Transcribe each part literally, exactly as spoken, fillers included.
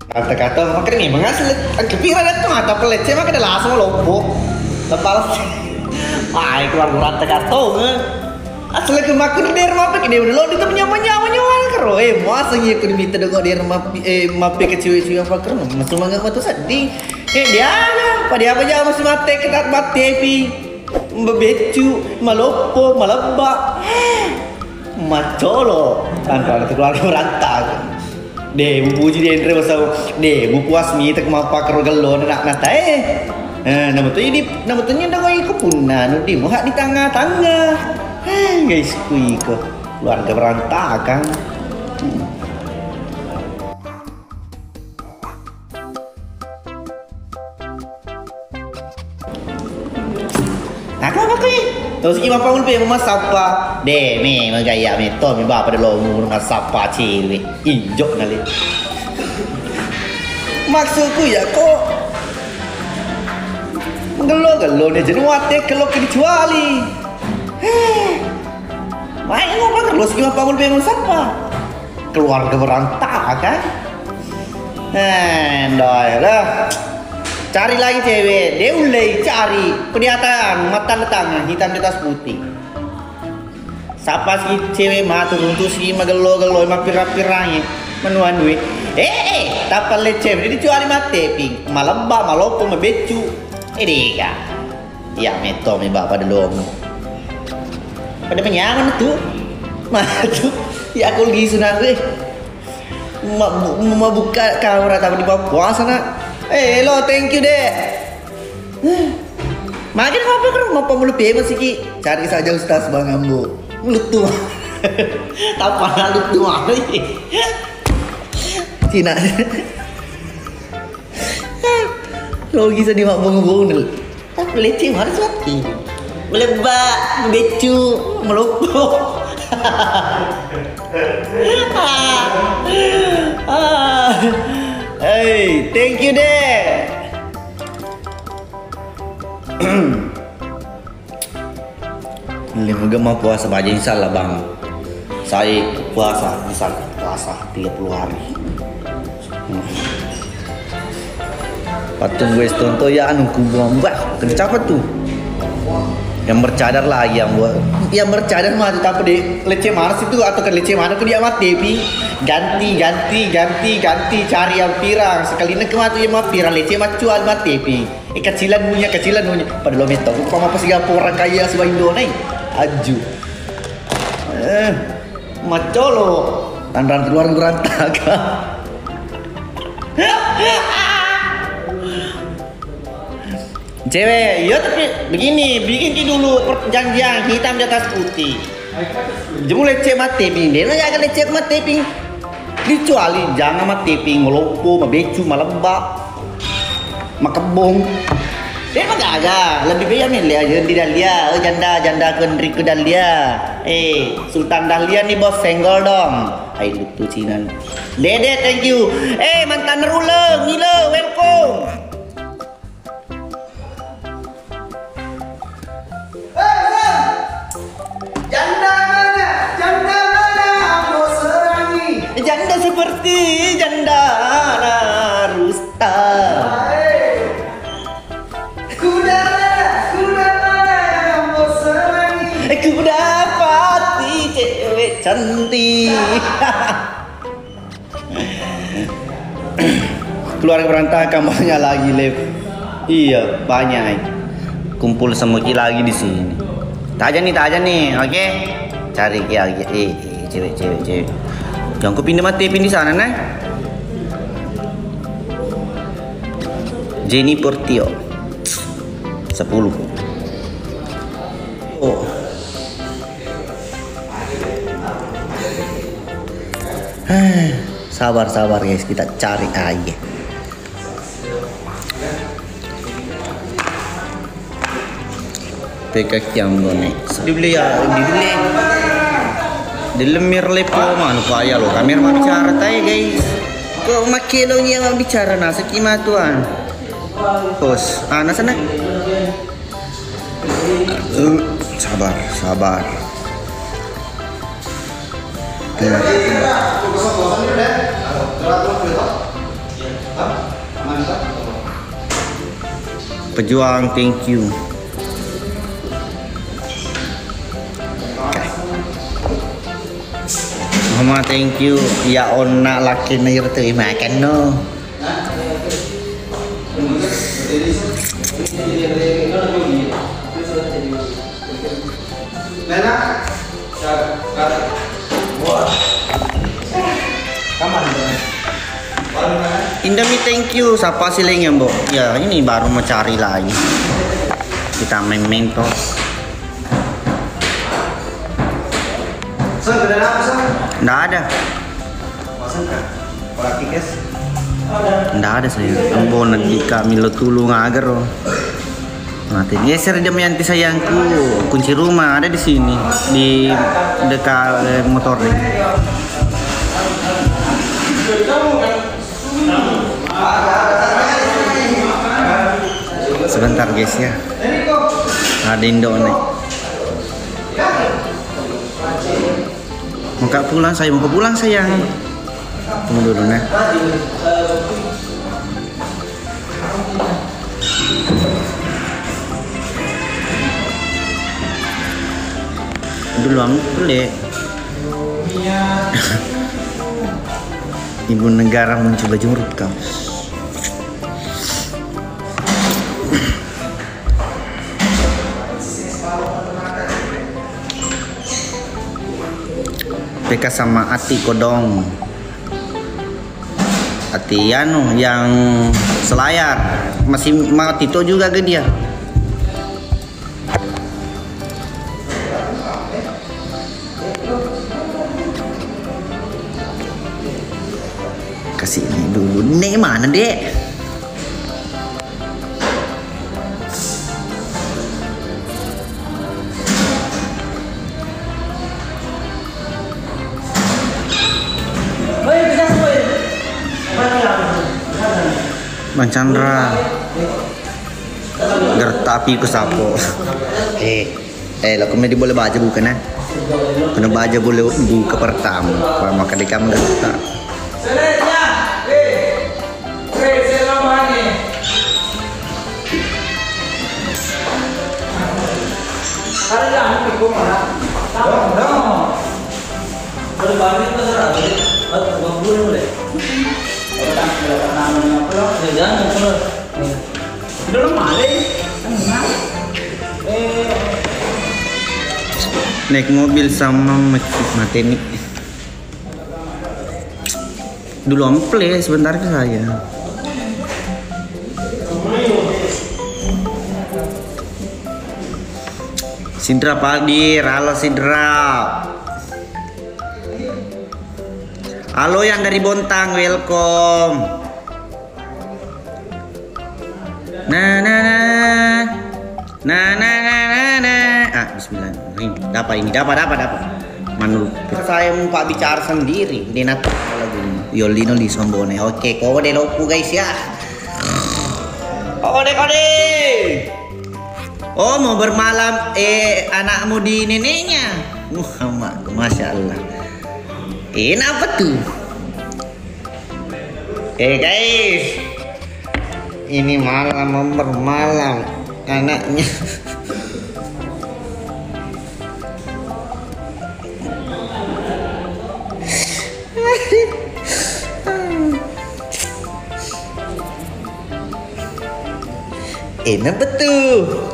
Rata kato, makanya memang asli. Kepira datang mata pelecce, maka ada langsung loppo. Lepas. Ai, keluar rata kato, eh. Asli ke makur der mape ke dia udah lo di temen nyawa nyawa nyawa karo. Eh, masa iya aku diminta dong der mape, eh, mape ke cewek-cewek apa karo? Masih mangga matu sedih. Eh, dia apa? Pada apa jauh masih mati, kita mati pi. Mabeccu, maloppo, malebba. Macolo. Tanpa ada keluarga berantakan. De, mupuji de, Andre, masa de, mupuas mi tak mapakaro gello nak nata, eh. Eh, nama tu ini, nama tu nyenda kau iko punna, nu di muha di tanga-tanga. Eh, guys, ku iko. Keluarga berantakan. Hmm. Aku apa kui? Terus ki mappammula pe massappa. De, me, magaya me to, me bapa de lo umur massappa cewek. Ijo nale. Maksudku ya kok. Gello-gello ne jenuh ate kello ke dicuali. Eh. Mai ngapa terus ki mappammula pe massappa. Keluarga berantakan. Eh, doi lah. Cari lagi cewek, de ullei cari. Pediatan, mata tanda tangan, hitam di atas putih. Sapa si cewek matu runtu si magello-gello, mappira-pirangi, manuanui. Eh, eh, tappa le cewek, dicuali mate ping. Malebba, maloppo, mabeccu. Eh, dega. Iya, metto mi bapa de lo umur. Pada menyaman tu. Matu. Ya aku lisu nak, eh. Mabu-, mabuka kamera tapi di bawah puasa nak. Eh, lo, thank you, Dek. Makin apa kan mappammula pe masih ki. Cari saja Ustaz Bang Ambo. Lutu. Tanpa lutu mah. Cina. Logi sedih mak bongol-bongol. Tapi lecce mana suati. Melebak, beccu, meloppo. Ah. Ah. Hey, thank you, Dek. Lima gemma puasa baja, insya Allah, Bang. Saya puasa, insya Allah, puasa tiga puluh hari. Patung gue stonto ya anu kubuang, bah, kencapa tuh? Yang bercadar lagi yang buat. Yang bercadar mah tetap di lecce mana situ atau ke lecce mana ke dia mati pi. Ganti, ganti, ganti, ganti, cari yang pirang. Sekali nak mati yang pirang lecce macu al mati pi. Eh, kecilan punya, kecilan punya. Pada lo metto, aku pama pas gak orang kaya sebuah Indo nih. Aju. Eh, macolo. Tanran keluar berantakan. Cewek, iya tapi begini, bikin ki dulu perjanjian hitam di atas putih. Jemu lecce mate ping, dena gaga lecce mate ping. Dicuali jangan mate ping, maloppo, mabeccu, malebba, makebbong. Dena gaga, lebih baik mele aja di Dahlia, oh, janda, janda kendri ke Dahlia. Eh, Sultan Dahlia nih bos, senggol dong. Hai lutu Cina. Dede, thank you. Eh, mantan rule, ngile, welcome. Janda mana? Janda mana? Ambo serangi. Janda seperti janda Rustam. Kuda mana? Kuda mana? Ambo serangi. Kuda pati cewek cantik. Keluarga berantakan banyak lagi, Lev. Iya, banyak. Kumpul semua ki lagi di sini. Tajam nih, tajam nih, oke? Cari ki lagi. Eh, eh, cewek, cewek, cewek. Jangan ku pindah mati, pindah sana, nah. Jenny Portio. Sepuluh. Oh. Sabar, sabar, guys, kita cari aja. P K Q yang gone. Dibeli ya, dibeli. Dilemir lepo manu paya lo. Kamera mau bicara tai, guys. Kok makke lo iya mau bicara nasa kima tuan. Bos, ana sana. Eh, sabar, sabar. Tenang. Pejuang, thank you. Mama, thank you. Ya onna lakina iro tu makan no. Indomie, thank you. Siapa sih lainnya, Mbok? Ya, ini baru mau cari lagi. Kita main-main toh. Nggak ada. Nggak ada saya. Ambo nadika milo tulung agar, oh. Mati. Geser, Damayanti sayangku. Kunci rumah ada di sini, di dekat, eh, motor nih. Sebentar guys ya. Ada Indo nih. Mau pulang saya, mau pulang sayang. Tunggu dulu nah. Dulu anu pele. Ibu negara mencoba jurut kau. P K sama Ati Kodong. Ati anu yang selayar masih mati to juga ke dia. Kasih ini dulu. Nek mana, Dek? Bang Chandra. Gertapi ku sapo. Eh, eh, lo kami di bola baja bukan, eh? Kena baja bola buka pertama. Kalau maka di kamu gertak. Naik mobil sama mati, mati nih. Dulu ample sebentar ke saya. Sidra Paldi, halo Sidra. Halo yang dari Bontang, welcome. Na na na. Na na na na na. Ah, bismillahirrahmanirrahim. Dapat ini, dapat, dapat, dapat. Menurut saya mau pak bicara sendiri. Ini nanti lagi. Yolino di Sombone. Oke, kode loku guys ya. Kode, kode. Oh, mau bermalam, eh, anakmu di neneknya. Muhammad, masya Allah. Eh, kenapa tuh? Eh guys, ini malam mempermalam anaknya. Enak betul.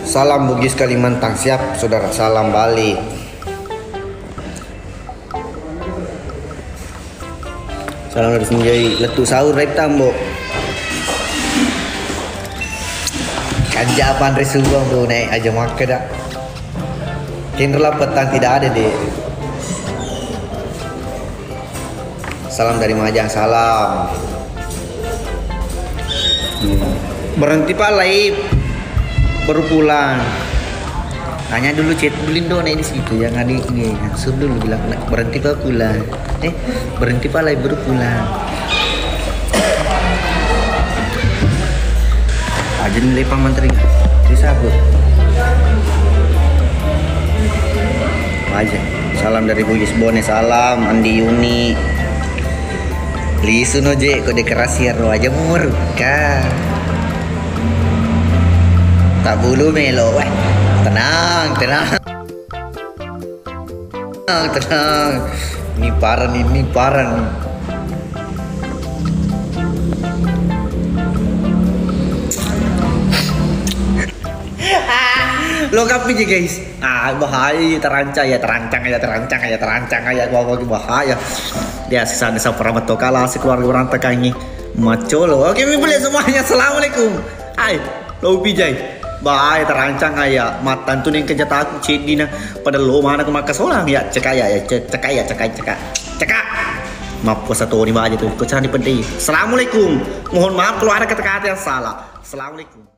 Salam Bugis Kalimantan, siap saudara, salam balik. Salam dari Senjai, lettu sahur Raip Tambo. Kanja apa Andre Subang tuh naik aja makke dah. Kenro lapetang tidak ada deh. Salam dari Majang, salam. Hmm. Berhenti Pak live, baru pulang. Tanya dulu chat Bulindo nih di situ yang adik ini. Suruh dulu bilang, "Nak, berhenti Pak pulang." Eh, berhenti Pak live, baru pulang. Aja nilai Pak Menteri. Disabut. Aja. Salam dari Bugis Bone, salam Andi Yuni. Lisu no je, ko dekorasi ro aja murka. Tak bulu melo, weh. Tenang, tenang. Tenang, tenang. Ini parah nih, ini parah nih. Lo kapi je, guys. Ah, bahaya ya, terancang ya, terancang ya, terancang ya, terancang ya, bahaya. Dia sisa ada sapra betul kalah si keluarga orang tekangi. Macolo. Oke, mi boleh semuanya. Assalamualaikum. Hai, lo pijai. Bahaya, terancang ya. Matan tu neng kerja takut cedina. Pada lo mana ke makasolang ya? Cekak ya, ya, cek-, cekak ya, cekak, cekak. Cekak. Mappuasa toni baja tu. Kau cari pedih. Assalamualaikum. Mohon maaf kalau ada kata-kata yang salah. Assalamualaikum.